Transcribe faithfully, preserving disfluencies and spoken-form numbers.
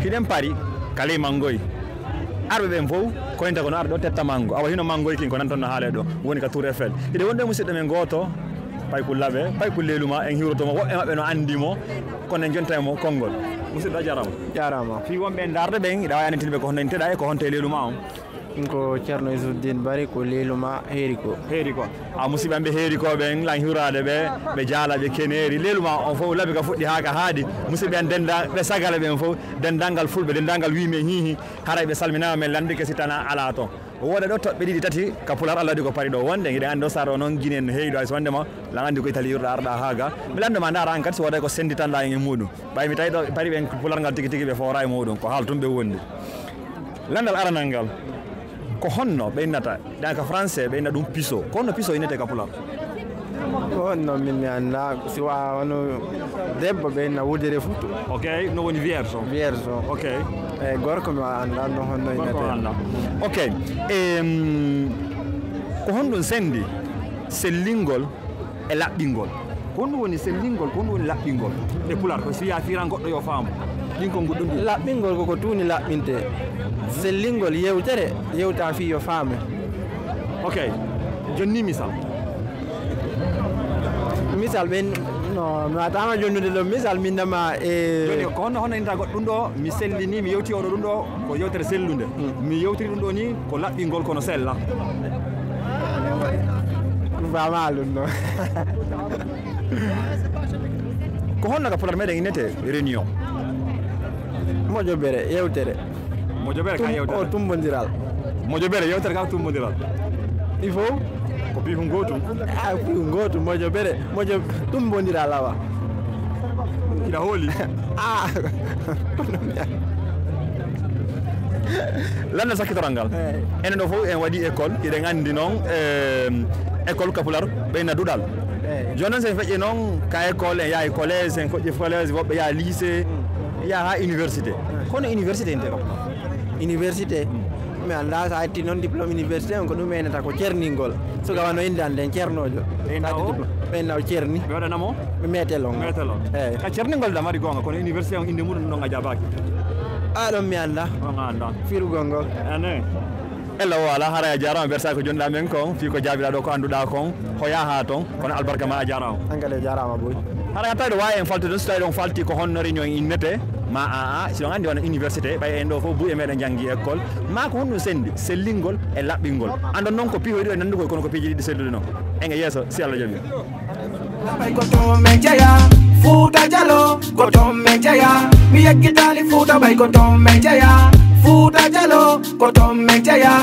Hiɗen pari ka ley manngoy. Arɓe ɓen fow koynta ko no arde ɗo tetta manngo. Awa hino manngoy kin ko nan ton no haale ɗo. Woni ka Tour Eiffel. Hiɗen wonde musidɗo men gooto, Payku Labe, Payku Leeluma, en hiwroto mo. Woɓɓe maɓɓe no anndi mo, kono en jonta e mo konngol. Musidɗo, a jaaraama. Jaaraama. Fii wonɓe en ndaarde ɓen, hiɗa waawi annditinde ɓe ko honno inteɗa e ko honto e Leeluma on? Min ko Ceerno Yusufuddin Bari, ko Leeluma Heeri ko. Heeri ko. A musidɓe am ɓe Heeri ko ɓen, lan hiwraade ɓe, ɓe jaala ɓe keneeri. Leeluma on fow labi ka fuɗɗi haa ka haaɗi. Musidɓe am dennda-, ɓe Sagala ɓen fow, denndaangal Fulɓe, denndaangal wii men hiihi, haray ɓe salminaama, men lanndike si tana alaa ton. Wooda ɗo toɓɓe ɗiɗi tati ka Pular, Alla waɗi ko pari ɗo wonde. Hiɗen anndi o sar o noon Ginen no heewi ɗo, hay so wonde ma, lan anndi ko Itali yurɗa arɗa haa ga. Mi lanndo ma ndaara an kadi so wooda ko sennditanɗa en e muuɗum. Ɓay mi tawi ɗo pari ɓen Pular ngal tigi tigi ɓe foora e muuɗum, ko haal tun ɓe wondi. Lanndal aranal ngal, ko honno ɓe innata, ɗan ka français ɓe inna ɗum piso. Ko honno piso innete ka Pular? Ko honno min mi annda, si wa wano debbo ɓe inna wudere futu. Ok, no woni vierge o? Vierge o. Ok. E gorko mi annda no honno innete. Gorko annda. Ok. Em, ko honɗum senndi sellingol e laɓɓingol. Ko honɗum woni sellingol, ko honɗum woni laɓɓingol? E Pular, ko si wiya fiiran goɗɗo yo faamu. Ɗin ko goɗɗum ɗin. Laɓɓingol ko ko tuuni laɓɓinte. Sellingol yewtere, yewta fii yo faame. Ok. Jonni misal. Misal ɓen, no, mi watama jonnude ɗo misal, min nama e Joni, ko honno, honno innata goɗɗum ɗo, mi sellini, mi yewti oɗo ɗum ɗo, ko yewtere sellunde. Mi yewtiri ɗum ɗo ni, ko laɓɓingol kono sella. Fama ɗum ɗo. Ko honno ka Pular meɗen innete réunion? Mojobere, yewtere. Mojobere ka Tum-, yewtere. O tumbondiral. Mojobere yewtere ka tumbondiral. Il faut? Ko piihu gootum. Ah, piihu gootum, mojobere, mojo tumbondiral awa. Kiɗa hooli? Ah. Lanndal sakkitoral ngal. Eey. Enen ɗo fow en waɗi école, hiɗen anndi noon, em, école ka Pular, ɓeyna duɗal. Eey. Jooni noon, so en feƴƴi noon ka école, en yaha e collège, en feƴƴi collège, woɓɓe yaha lycée, yaha haa université. Kono université inte kam? Université? Mi annda so a itti noon diplôme université on, ko ɗum ɓeynata ko cerningol. Suka wano innde an nden, cernoojo. Ɓeyna o? Ɓeyna o cerni. Ɓe waɗana mo? Meetel on. Meetel on. Eey. Ka cerningol ɗam ari goonga, kono université on innde muɗum ɗon a jaabaaki. A ɗon mi annda. On a annda. Firugol ngol. Ene. Ella o ala, haray a jaaraama, bersa ko jonɗa men kon, fii ko jaabiɗa ɗo ko annduɗa kon, hoya haa ton, kono albarka ma a jaaraama. An kadi a jaaraama boy. Haray a tawi ɗo waawi en faltude, so tawi ɗon falti ko honno réunion innete, ma a, a, si on anndi wano université, ɓay en ɗo fof buy e meɗen janngi école, ma ko honɗum senndi, sellingol e laɓɓingol. Andon noon ko piihoy ɗo e nanndugol, kono ko piiji ɗiɗi selluɗi noon. En e yeeso, si Allah jaɓi. Ɓay ko toon men jeyaa, Fuuta Jaloo, ko toon men jeyaa. Mi yeggitaali Fuuta, ɓay ko toon men jeyaa, Fuuta Jaloo, ko toon men jeyaa.